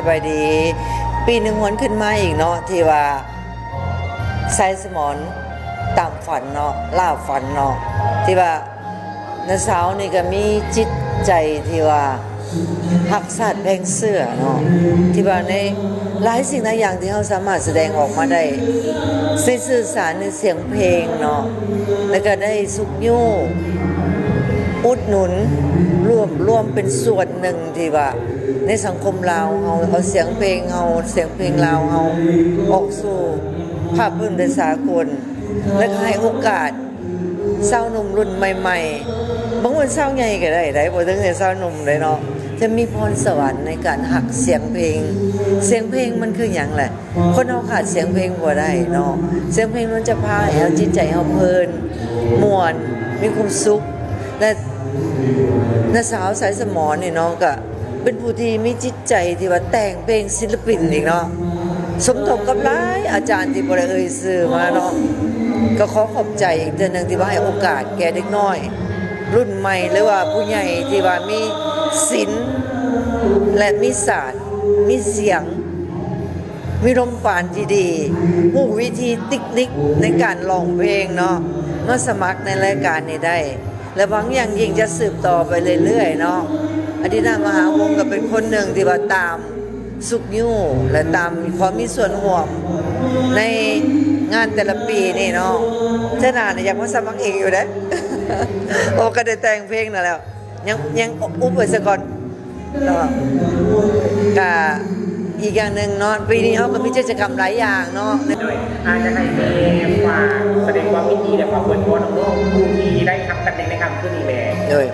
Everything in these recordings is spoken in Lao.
ສະບາຍດີ ປີໜຶ່ງຫວນຂຶ້ນມາອີກເນາະ ທີ່ວ່າ ຊາຍສະໝອນຕາມຝັນເນາະ ລ່າຝັນເນາະ ທີ່ວ່າ ນ້າສາວນີ້ກໍມີຈິດໃຈທີ່ວ່າຮັກຊາດແພງເຊື້ອເນາະ ທີ່ວ່າໃນຫຼາຍສິ່ງຫຼາຍຢ່າງທີ່ເຮົາສາມາດສະແດງອອກມາໄດ້ ໃນສື່ສານ ໃນສຽງເພງເນາະ ແລ້ວກໍໄດ້ຊຸກຍູ້ ອຸດໜູນ ລວບລວມເປັນສ່ວນໜຶ່ງທີ່ວ່າໃນສັງຄົມລາວເຮົາ ເອົາສຽງເພງເຮົາ ສຽງເພງລາວເຮົາ ອອກສູ່ພາກພື້ນໄປສາກົນ ແລ້ວກໍໃຫ້ໂອກາດ ຊາວໜຸ່ມລຸ້ນໃໝ່ໆ ບາງຄົນຊາວໃຫຍ່ກໍໄດ້ໄດ໋ ບໍ່ເຖິງແຕ່ຊາວໜຸ່ມເດ້ເນາະ ຈະມີພອນສະຫວັນໃນການຮັກສຽງເພງ. ສຽງເພງມັນຄືຫຍັງແຫຼະ? ຄົນເຮົາຂາດສຽງເພງບໍ່ໄດ້ເນາະ. ສຽງເພງມັນຈະພາໃຫ້ເຮົາ ຈິດໃຈເຮົາເພີນ ມ່ວນ ມີຄວາມສຸກ ແລະ ນ້າສາວ ສາຍສະໝອນ ນີ້ເນາະ ກໍເປັນຜູ້ທີ່ມີຈິດໃຈທີ່ວ່າແຕ່ງເພງສິນລະປິນອີກເນາະ ສົມທົບກັບຫຼາຍອາຈານທີ່ບໍ່ໄດ້ເອີ່ຍຊື່ມາເນາະ ກໍຂໍຂອບໃຈອີກເທື່ອໜຶ່ງທີ່ວ່າໃຫ້ໂອກາດແກ່ເດັກນ້ອຍລຸ້ນໃໝ່ ຫຼືວ່າຜູ້ໃຫຍ່ທີ່ວ່າມີສິນ ແລະ ມີສາດ ມີສຽງ ມີລົມປານທີ່ດີ ຮູ້ວິທີເຕັກນິກໃນການຮ້ອງເພງເນາະ ມາສະໝັກໃນລາຍການນີ້ໄດ້ ແລະ ຫວັງຢ່າງຍິ່ງຈະສືບຕໍ່ໄປເລື້ອຍໆເນາະ. ອາດີຕະມະຫາວົງກໍເປັນຄົນໜຶ່ງທີ່ວ່າຕາມຊຸກຍູ້ ແລະ ຕາມຂໍມີສ່ວນຮ່ວມໃນງານແຕ່ລະປີນີ້ເນາະ. ເທື່ອໜ້ານີ້ຢາກມາສະໝັກອີກຢູ່ເດ້ ໂອ ກໍໄດ້ແຕ່ງເພງນັ້ນແຫຼ້ວ ຍັງ ຍັງອຸບໄວ້ຊະກ່ອນເນາະ. ກະອີກຢ່າງໜຶ່ງເນາະ ປີນີ້ເຮົາກໍມີກິດຈະກຳຫຼາຍຢ່າງເນາະ ໂດຍ ອາດຈະໃຫ້ແມ່ຝາກສະແດງຄວາມຍິນດີ ແລະ ຄວາມອວຍພອນນ້ອງໆ ຜູ້ທີ່ໄດ້ຮັບຕຳແໜ່ງໃນຄ່ຳຄືນນີ້ແດ່. ໂດຍ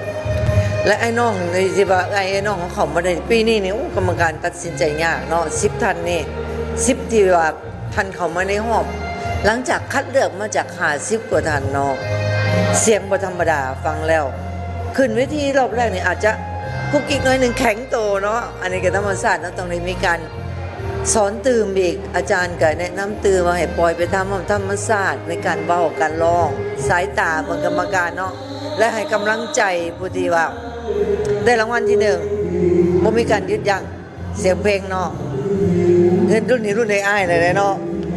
ແລະ ອ້າຍນ້ອງນີ້ ທີ່ວ່າອ້າຍ ອ້າຍນ້ອງເຂົາເຂົ້າມາໃນປີນີ້ນີ້ ໂອ້ ກຳມະການຕັດສິນໃຈຍາກເນາະ ສິບທ່ານນີ້ ສິບທີ່ວ່າ ທ່ານເຂົ້າມາໃນຮອບ ຫຼັງຈາກຄັດເລືອກມາຈາກຫ້າສິບກວ່າທ່ານເນາະ ສຽງບໍ່ທຳມະດາ ຟັງແລ້ວ ຂຶ້ນເວທີຮອບແລກນີ້ອາດຈະກຸກກິກໜ້ອຍໜຶ່ງ ແຂງໂຕເນາະ ອັນນີ້ກໍທຳມະຊາດເນາະ ຕ້ອງໄດ້ມີການສອນຕື່ມອີກ ອາຈານກໍແນະນຳຕື່ມວ່າໃຫ້ປ່ອຍໄປຕາມທຳມະຊາດໃນການເວົ້າການຮ້ອງ ສາຍຕາເບິ່ງກຳມະການເນາະ ແລະ ໃຫ້ກຳລັງໃຈຜູ້ທີ່ວ່າໄດ້ລາງວັນທີໜຶ່ງ ບໍ່ມີການຢຸດຢັ້ງ. ສຽງເພງເນາະ ເງິນລຸ້ນນີ້ລຸ້ນອ້າຍໆແຫຼະເນາະ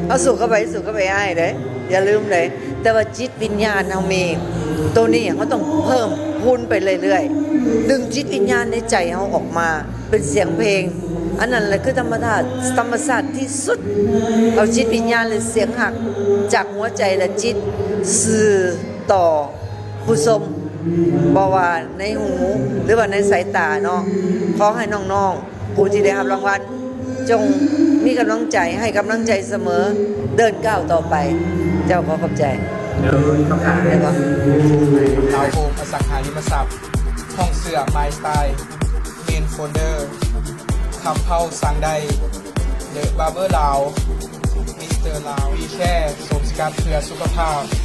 ເຮົາສູ້ກັບໃຜ ສູ້ກັບອ້າຍໆເດ້ ຢ່າລືມເດ້ ແຕ່ວ່າຈິດວິນຍານເຮົາມີ ໂຕນີ້ເຮົາຕ້ອງເພີ່ມພູນໄປເລື້ອຍໆ ດຶງຈິດວິນຍານໃນໃຈເຮົາອອກມາເປັນສຽງເພງ ອັນນັ້ນແຫຼະຄືທຳມະຊາດ ທຳມະຊາດທີ່ສຸດ ເອົາຈິດວິນຍານ ແລະ ສຽງຮັກຈາກຫົວໃຈ ແລະ ຈິດ ສື່ຕໍ່ຜູ້ຊົມ ບໍ່ວ່າໃນຫູ ຫຼືວ່າໃນສາຍຕາເນາະ ຂໍໃຫ້ນ້ອງໆ ຜູ້ທີ່ໄດ້ຮັບລາງວັນ ຈົ່ງມີກຳລັງໃຈ ໃຫ້ກຳລັງໃຈສະເໝີ ເດີນກ້າວຕໍ່ໄປ. ເຈົ້າ ຂໍຂອບໃຈ. ໂດຍ ຄຳຖາມ ແມ່ນບໍ່? ລາວໂຮມ ອະສັງຫາລິມະຊັບ ຫ້ອງເສື້ອ My Style ເມນໂຟນເດີ ຄຳເພົາ ສັ່ງໄດ້ The Barber ລາວ Mister ລາວ We Care ໂສມສະກັດເພື່ອສຸຂະພາບ.